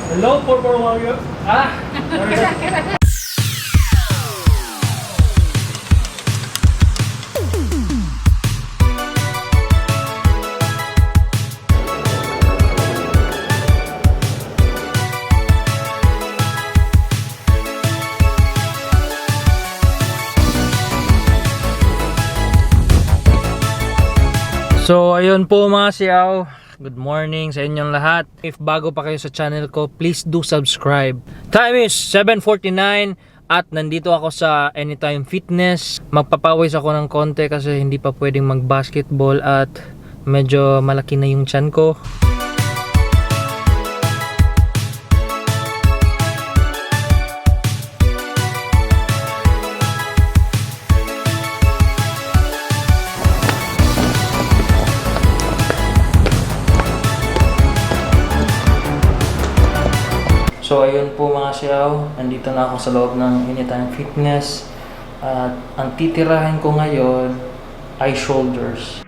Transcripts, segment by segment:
Hello, por Mario. Sorry. So ayun po mga siyaw, good morning sa inyong lahat. If bago pa kayo sa channel ko, please do subscribe. Time is 7:49 at nandito ako sa Anytime Fitness. Magpapawis ako ng konti kasi hindi pa pwedeng mag-basketball at medyo malaki na yung tiyan ko. So ayun po mga siyaw, nandito na ako sa loob ng Anytime Fitness at ang titirahin ko ngayon ay shoulders.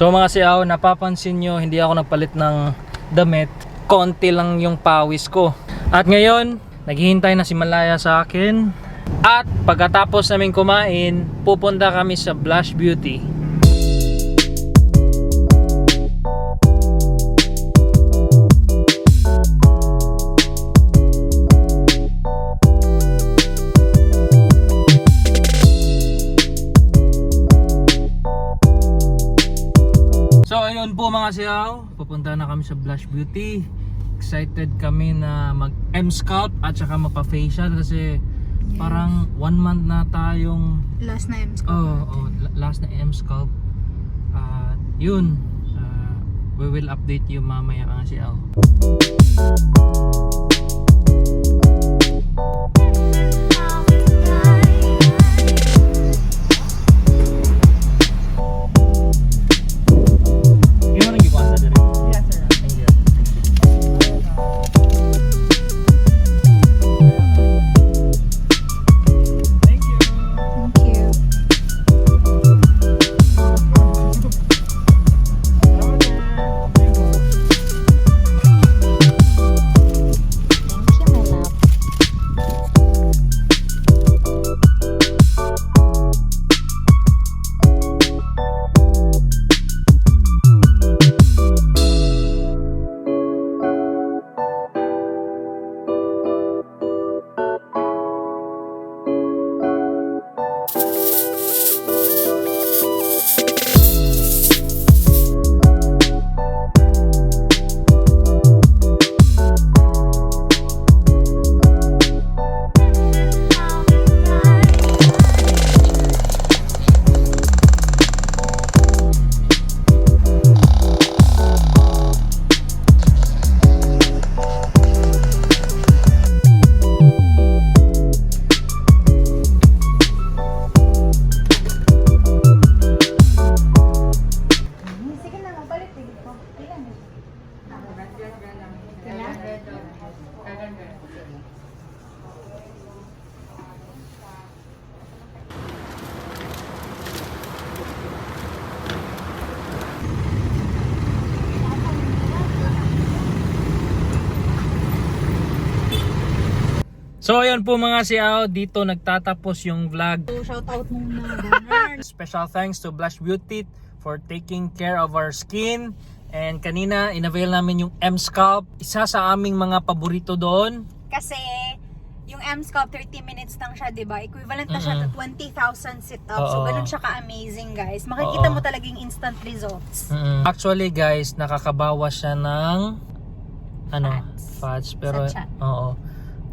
So mga siyaw, napapansin nyo hindi ako nagpalit ng damit, konti lang yung pawis ko. At ngayon, naghihintay na si Malaya sa akin. At pagkatapos namin kumain, pupunta kami sa Blush Beauty. So ayun po mga siyaw, pupunta na kami sa Blush Beauty. Excited kami na mag M-Scalp at saka mapa-facial kasi parang 1 month na tayong Last na M-Scalp. last na M-Scalp. Yun, we will update you mamaya mga siyaw. Thank you. Thank you, my love. Sige na, magbalik. Tigit ko. Ilan eh? So ayun po mga siyaw, dito nagtatapos yung vlog. So, shout out muna, Donner. Special thanks to Blush Beauty for taking care of our skin. And kanina, inavail namin yung M-Scalp. Isa sa aming mga paborito doon. Kasi, yung M-Scalp 30 minutes lang siya, di ba? Equivalent na siya to 20,000 sit-ups. So, Oo. ganun siya ka-amazing, guys. Makikita Oo. mo talagang instant results. Actually guys, nakakabawas siya ng fats. Pero, Sa tiyan. oo.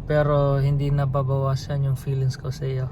Pero hindi nababawasan yung feelings ko sa iyo.